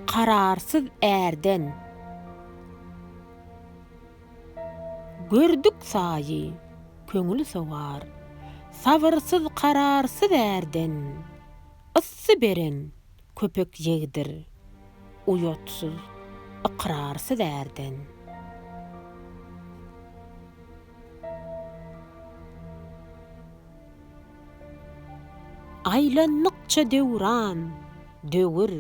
kararsyz ärden. Gördük saýy köňül sowar, Sabyrsyz kararsyz ärden. Yssy beren köpek ýegdir, Uýatsyz, ykrarsyz ärden. Aýlandykça döwran, döwür,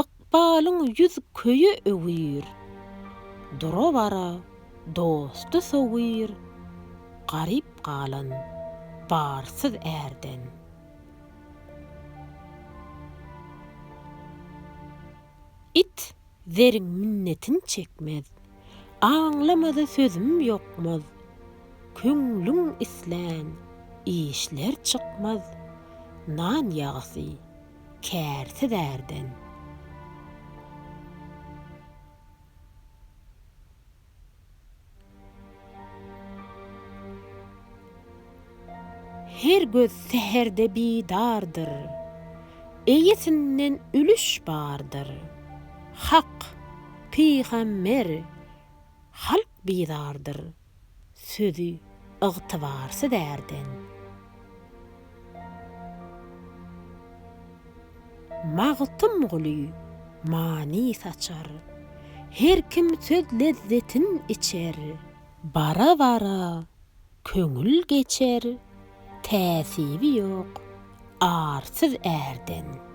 Ykbalyň ýüz köýe öwür. Dura-bara dosty sowyr, Garyp galan barsyz ärden. It zeriň minnetin çekmez, Aňlamaza sözüm ýokmaz, Köňlüň islän işler çykmaz, Nan ýagysy kärsiz ärden. Her göz säherde bidardyr, Eýesinden ülüş bardyr. Hak, pygamber, halk bizardyr, Sözi ygtybarsyz ärden. Magtymguly many saçar. Her kim söz lezzetin içer. Bara-bara köňül geçer, Täsibi ýok arsyz ärden.